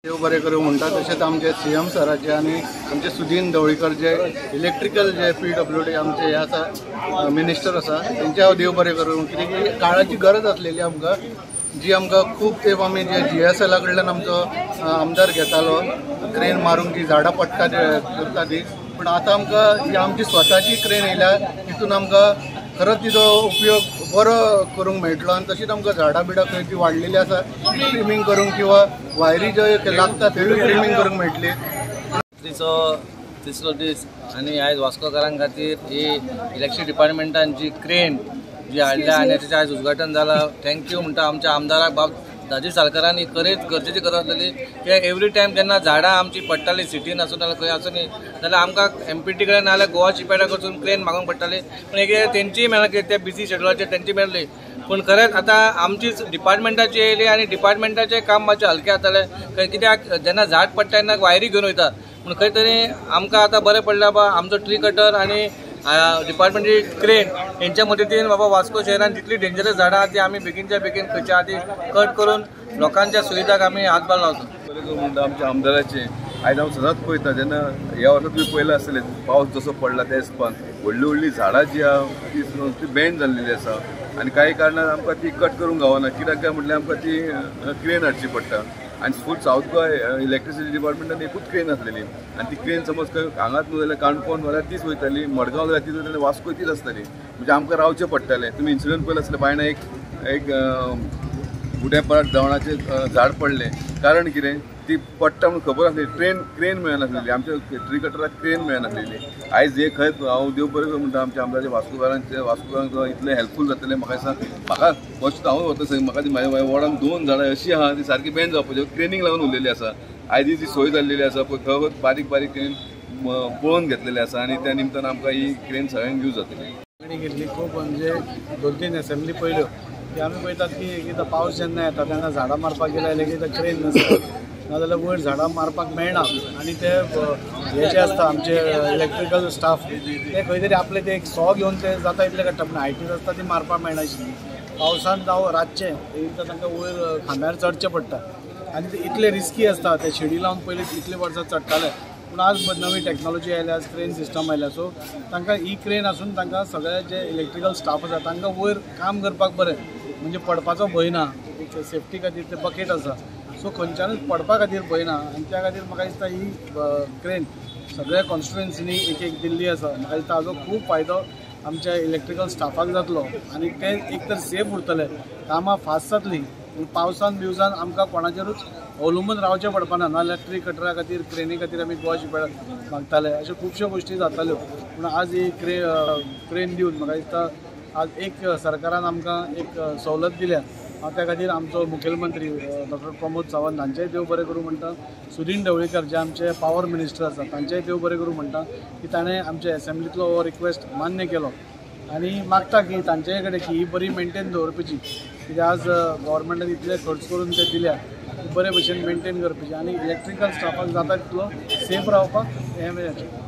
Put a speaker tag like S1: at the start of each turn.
S1: देव बरें करूं म्हणटा. तशेंच आमचे सीएम सराचे आनी आमचे सुदीन ढवळीकर जे इलेक्ट्रिकल जे PWD आमचे हे आसा मिनिस्टर आसा तेंचे हांव देव बरें करूं. कित्याक की काळाची गरज आसलेली आमकां, जी आमकां खूब तेंप आमी जे GSL कडल्यान आमचो आमदार घेतालो क्रेन मारूंक, जी झाडां पडटा करता ती, पूण आतां आमकां जी आमची स्वताची क्रेन येयल्या तितून आमकां खरंच तिचो उपयोग बरो करूंक मेळटलो. आनी तशीच आमकां झाडां बिडां खंय जी वाडलेली आसा ती ट्रिमींग करूंक किंवा वायरी ज्यो लागता थंय ट्रिमींग करूंक मेळटली.
S2: तिचो तिसरो दीस आनी आयज वास्कोकारां खातीर ही इलेक्ट्रिक डिपार्टमेंटान जी क्रेन जी हाडल्या आनी तेचें आयज उद्घाटन जालां. Thank you म्हणटा आमच्या आमदाराक बाब दाजी सालकारांनी खरेंच गरजेची गरज आसलेली. कित्याक एवरी टायम जेन्ना झाडां आमची पडटाली सिटीन आसूं नाल्यार खंय आसूं न्ही जाल्यार आमकां MPT कडेन नाल्यार गोवा शिपयार्डा कडसून क्रेन मागूंक पडटाली. पूण एक तेंचीय मेळना, कित्याक ते बिजी शेड्युलाचेर तेंची मेळ्ळी. पूण खरेंच आतां आमचीच डिपार्टमेंटाची येयली आनी डिपार्टमेंटाचें काम मातशें हलकें जातालें. कित्याक जेन्ना झाड पडटा तेन्ना वायरी घेवन वयता, पूण खंय तरी आमकां आतां बरें पडलें बाबा आमचो ट्री कटर आनी डिपार्टमेंटची क्रेन हेंच्या मदतीन बाबा वास्को शहरान जितली डेंजरस झाडां आहा ती आमी बेगीनच्या बेगीन खंयच्या आदी कट करून लोकांच्या सुविधाक आमी हातभार लावतो.
S3: म्हणटा आमच्या आमदाराचे आयज हांव सदांच पळयता, जेन्ना ह्या वर्सा तुमी पळयलां आसतलें पावस जसो पडला त्या हिसपान व्हडली व्हडली झाडां जी आहा ती बेंड जाल्लेली आसा आनी कांय कारणान आमकां ती कट करूंक गावना. कित्याक काय म्हटल्यार आमकां ती क्रेन हाडची पडटा आनी फूल सावथ गोवा इलेक्ट्रिसिटी डिपार्टमेंटान एकूच क्रेन आसलेली आनी ती क्रेन समज खंय हांगाच न्हू जाल्यार काणकोण जाल्यार तीच वयताली, मडगांव जाल्यार तीच वयताली, वास्को तीच आसताली. म्हणजे आमकां रावचें पडटालें. तुमी इन्सिडंट पळयलो आसतलें, बायणा एक एक गुड्यापार देवणाचें झाड पडलें. कारण कितें ती पडटा म्हणून खबर आसली, क्रेन मेळनासलेली, आमच्या ट्री कटराक क्रेन मेळनासलेली. आयज हे खंय हांव देव बरें करूं म्हणटा आमच्या आमदारचे वास्कोकारांचे, वास्कोकारांक इतलें हेल्पफूल जातलें. म्हाका दिसता म्हाका फर्स्ट हांव वता थंय, म्हाका ती म्हाज्या वॉर्डान 2 झाडां अशीं आहा ती सारकी बेंड जावपाची क्रेनीक लागून उरलेली आसा. आयज ही जी सोय जाल्लेली आसा पळय, खंय बारीक बारीक क्रेन पळोवन घेतलेली आसा आनी त्या निमतान आमकां ही क्रेन सगळ्यांक यूज जातली.
S4: मागणी घेतली खूब, म्हणजे 2-3 असेंब्ली पयल्यो की आमी पळयतात की एकदां पावस जेन्ना येता तेन्ना झाडां मारपाक गेल्यार लेगीत क्रेन नासता, नाजाल्यार वयर झाडां मारपाक मेळना आनी ते हे जे आसता आमचे इलेक्ट्रिकल स्टाफ ते खंय तरी आपले ते एक सो घेवन ते जाता इतले काडटा, पूण हायटीर आसता ती मारपाक मेळनाशिल्ली. पावसान जावं रातचें एकदां तांकां वयर खांब्यार चडचें पडटा आनी ते इतले रिस्की आसता, ते शिडी लावन पयलीं इतले वर्सां चडटाले. पूण आज नवी टॅक्नोलॉजी आयल्या, आज क्रेन सिस्टम आयल्या, सो तांकां ही क्रेन आसून तांकां सगळे जे इलेक्ट्रिकल स्टाफ आसा तांकां वयर काम करपाक बरें, म्हणजे पडपाचो भंय ना, एक सेफ्टी खातीर ते बकेट आसा, सो खंयच्यानूच पडपा खातीर भंय ना. आनी त्या खातीर म्हाका दिसता ही क्रेन सगळ्या कॉन्स्टिट्युएन्सीनी एक एक दिल्ली आसा. म्हाका दिसता हाजो खूब फायदो आमच्या इलेक्ट्रिकल स्टाफाक जातलो आनी ते एक तर सेफ उरतले, कामां फास्ट जातलीं. पावसान बिवसान आमकां कोणाचेरूच अवलंबून रावचें पडपाना, नाजाल्यार ट्री कटरा खातीर क्रेनी खातीर आमी गोवा शिपयार्डाक मागताले, अश्यो खुबश्यो गोश्टी जाताल्यो. पूण आज ही क्रेन दिवन म्हाका दिसता आज एक सरकारान आमकां एक सवलत दिल्या. हांव त्या खातीर आमचो मुखेलमंत्री डॉक्टर प्रमोद सावंत हांचेय देव बरें करूं म्हणटा, सुदीन ढवळीकर जे आमचे पावर मिनिस्टर आसा तांचेय देव बरें करूं म्हणटा की ताणें आमचे एसेंब्लींतलो हो रिक्वेस्ट मान्य केलो आनी मागता की तांचे कडेन की ही बरी मेनटेन दवरपाची, कित्याक आज गव्हर्मेंटान इतले खर्च करून ते दिल्या, बरे भशेन मेनटेन करपाची आनी इलेक्ट्रिकल स्टाफाक जाता तितलो सेफ रावपाक हें.